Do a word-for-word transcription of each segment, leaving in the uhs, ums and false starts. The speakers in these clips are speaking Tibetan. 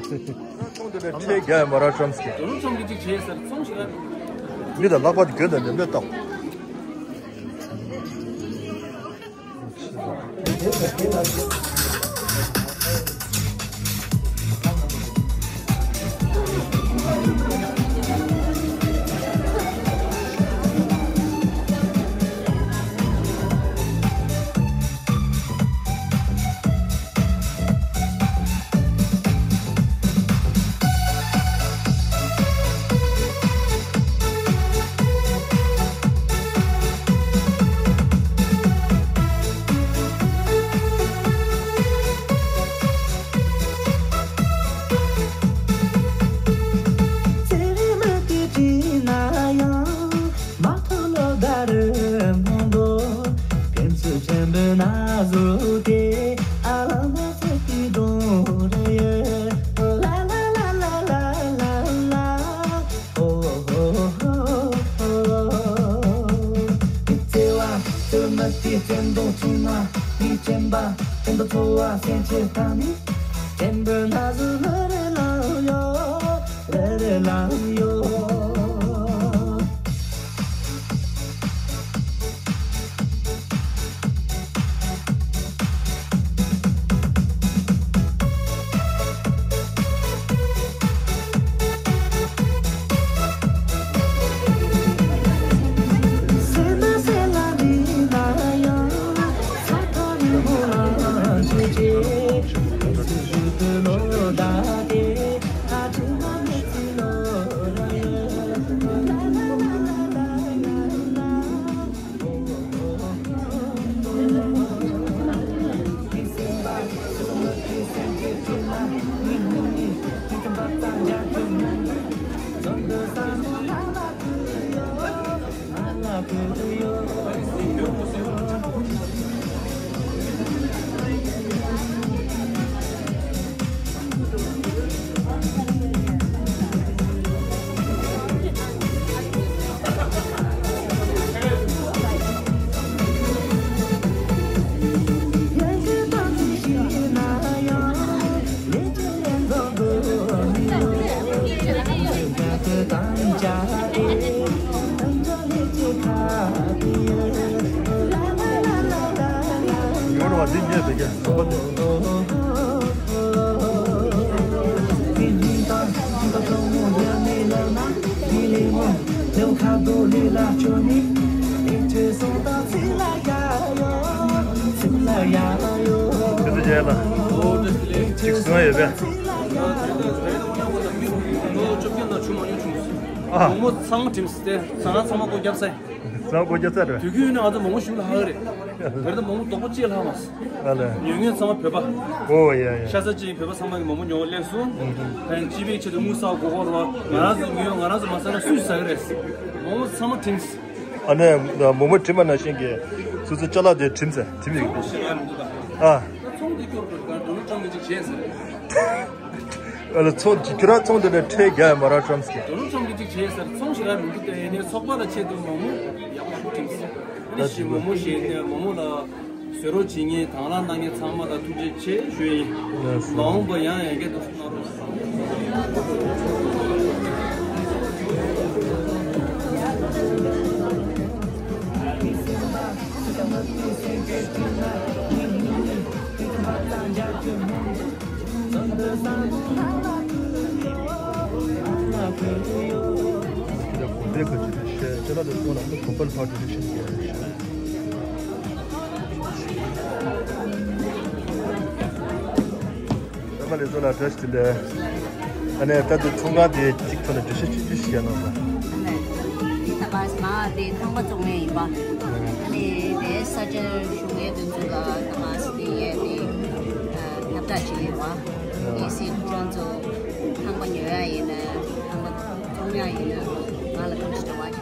ཚོང་དེ་ནས་ཁྲལ་རྒྱག་ཡ་མ་རག་བཀྲམ་ཟེར། དོ་ནུབ་ཚོང་གི་གཅིག་བྱས་ཟེར་ཚོང་ཞིག་ར། མི་དང་ལྷག་པར་དུ་རྒྱུ་དང་ལེན་པས་བཏང་། ཡོད་རེད་བ། འདི་ཉོས་བས་ཀྱང་ཟོག་པ་འདི། དེ་ཚོ་ཉོས་ལ། ཅིག་བཟོས་ཡོད་པས། ཨ། མོག་མོག་ཚང་མ་བྲིམས་ཏེ་ཚང་མ་ཚང་མ་སྒོ་བརྒྱབ་ས། ཚང་མ་སྒོ་བརྒྱབ་ས་རེད། དུས་རྒྱུན་ནས་ང་ཚོ་མོག་མོག་ཞིམ་ལ་ཧ་གི་རེད། བར་དུ་མོག་མོག་རྡོག་པོ་གཅིག་ལྷག་མ་སོང་། ཨ་ལས། ཉོ་མཁན་ཚང་མ་བོད་པ། ཨོ་ཡ་ཡ། ཤ་ཚ་གཅིག་བོད་པ་ཚང་མ་གི་མོག་མོག་ཉོ་བ་སླེབས་སོང་། ཕན་སྤྱི་པའི་ཆེད་དུ་དངུལ་ཟ་དགོས་ཀྱི་རེད་བ། ང་རང་ཚོ་ཉོས་ང་རང་ཚོ་མ་ཟ་ན་སུས་ཟ་གི་རེད། མོག་མོག་ཚང་མ་བྲིམས། ཨ་ནི་མོག་མོག་བྲིམས་པ་ནང་བཞིན་གྱི་སོ་སོའི་ཅ་ལག་དེ་བྲིམས་ཟེར་བྲིམས་ཡོད། ཨ། ཚོང་དེ་སྐྱོར་དགོས་ག་འགྲོ་ནུབ་ཀྲང་མི་གཅིག་བྱས་ཟེར། ཨ་ལ་ཚོང་ཁྱོད་རང་ཚོང་དེ་ལ་ཁྲལ་རྒྱག་ཡ་མ་རག་བཀྲམ་ཟེར། དོ་ནུབ་ཚོང་གི་གཅིག་བྱས་ཟེར་ཚོང་ཞིག་རག་མི་འདུག་སྟེ་ནས་ཚོགས་པ་ལ་ཆེད་དུ་མོག་མོག་ཡག་པོ་བྲིམས་ཟེར། ཨ་ནི་ཞིག་མོག་མོག་བཞེས་ནས་མོག་མོག་ལ་བཟོ་རོགས་བྱེད་མཁན་དང་བླངས་གནང་མཁན་ཚང་མ་ལ་ཐུགས་རྗེ་ཆེ་ཞུ་ཡིན། ལགས་སོ། མ་འོངས་པ་ཡང་ཡང་བསྐྱར་དུ་གནང་རོགས། དགོན་པའི་ཁ་ཆེ་ནས་བཤད་ཅ་ལག་དེ་ཚོ་ལ་དགོན་པར་ཕར་ཌོ་ནེ་ཤན་དགོས་རེད་ཤག་ད་མ་ལས་བཟོ་ལ་བཀྲ་ཤིས་བདེ་ལེགས། ཨ་ནེ་ད་དུ་ཚོང་ཁང་དེ་གཅིག་ཐོག་ནས་འགྲེལ་བཤད་ཅིག་ཅིག་བཤད་གནང་དང་། ཨ་ནེ་འདི་ད་མ་སི་མ་དེ་ཐང་པ་བཙོང་མཁན་ཡིན་པ། ཨ་ནེ་དེ་ས་ཆ་ཞུ་མཁན་དེ་ཚོ་ལ་ད་མ་སི་དེ་ཡས་དེ་ཁྱབ་བསྒྲགས་བྱེད་ཡོད་པ། དེ་སྲིད་ཁྱོད་ཚོ་ཐང་པ་ཉོ་ཡ་ཡིན་ན་ཐང་པ་བཙོང་ཡ་ཡིན་ན་ང་ལ་ཐུགས་རྗེ་གནང་བ་བྱས།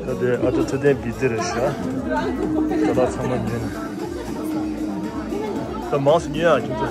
ད་དེ་ཨ་ཅོ་ཚེ་བརྟན་བི་ཏི་རེད་ཤག་ཅ་ལག་ཚང་མ་ཉོས་ནས། ད་མང་སུ་ཉོས་ཨ་ཁྱོད་ཚོ།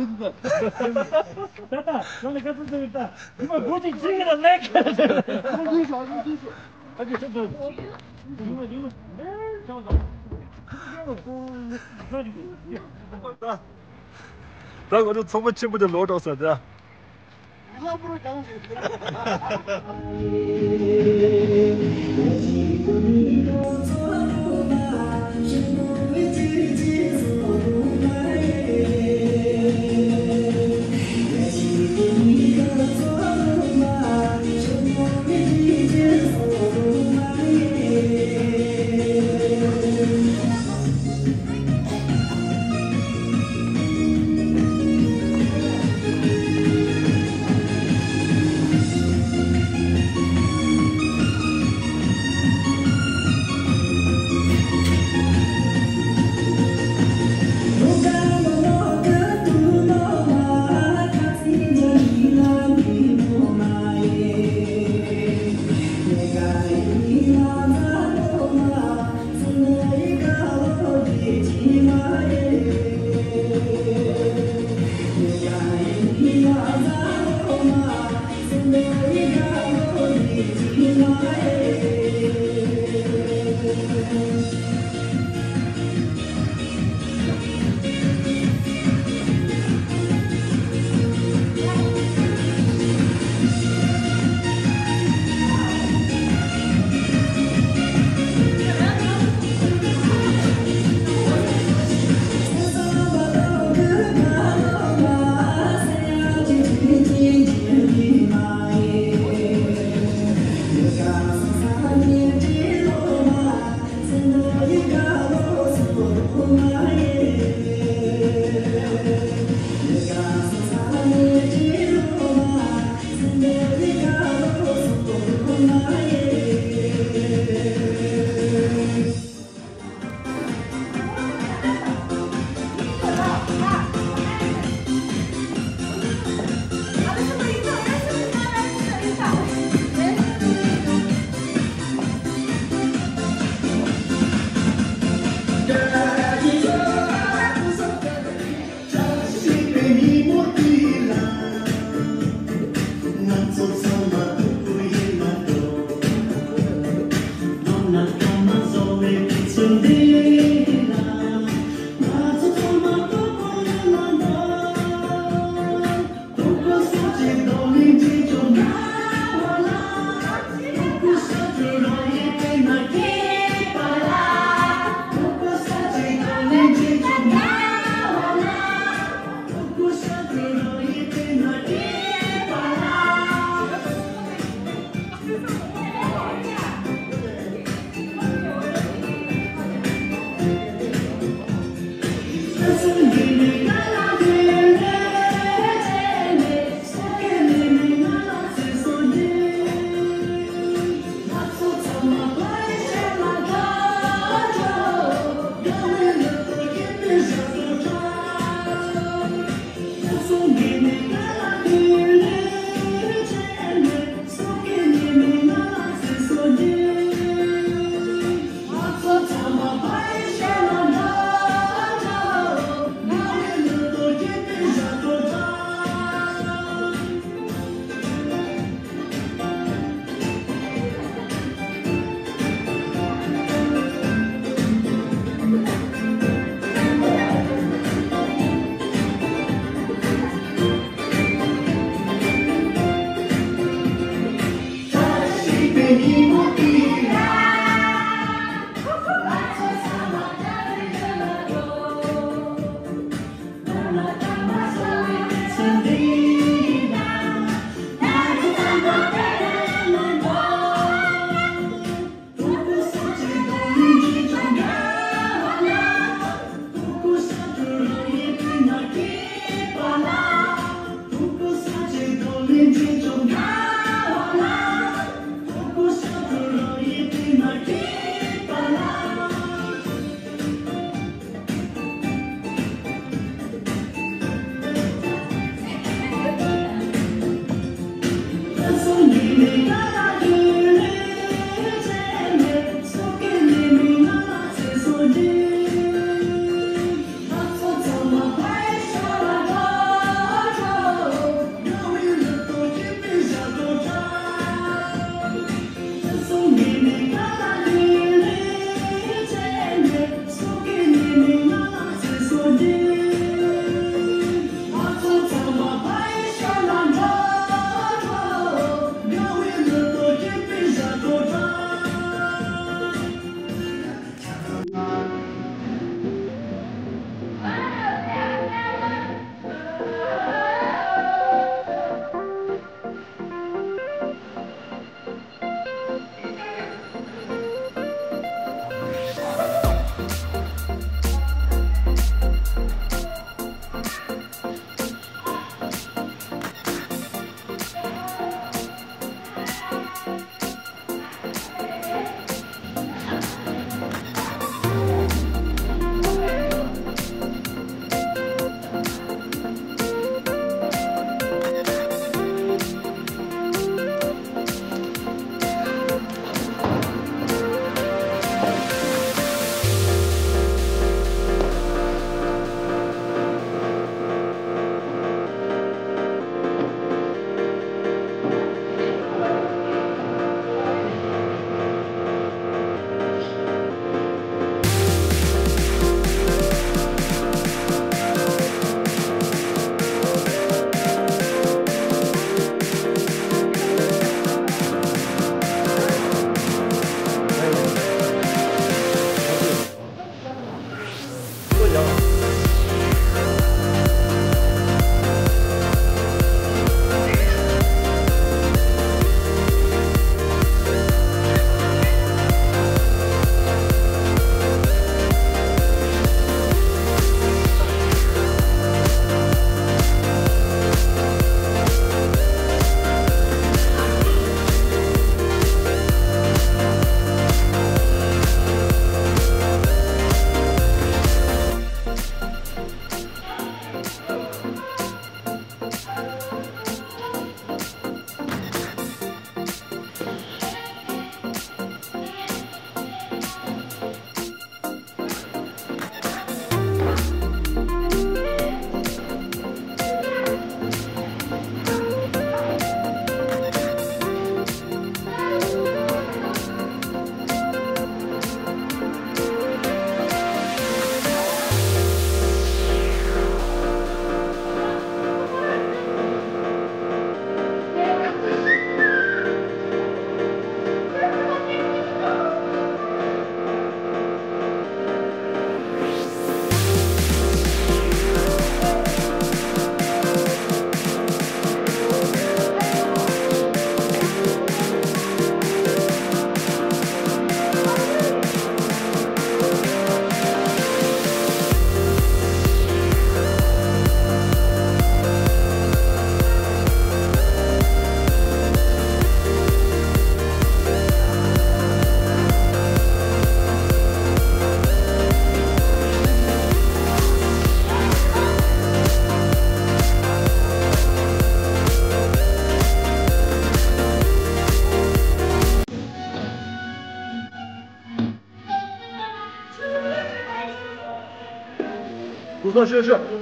ཡོད་ད། ད་ད་ནང་ལ་ག་ཚོད་ཚོད་ཡོད་ད། ཉི་མ་དགུ་ཅིག་ཅིག་ལ་ལེགས། ཨ་ཅེ་ཤོག་ཨ་ཅེ་ཤོག་ཨ་ཅེ་ཤོག་ད་ང་ཚོ་ཚོང་པ་ཆེན་པོ་དེ་ལོག་འགྲོ་ས་ད། ལོ་ཤོད་ཤོད།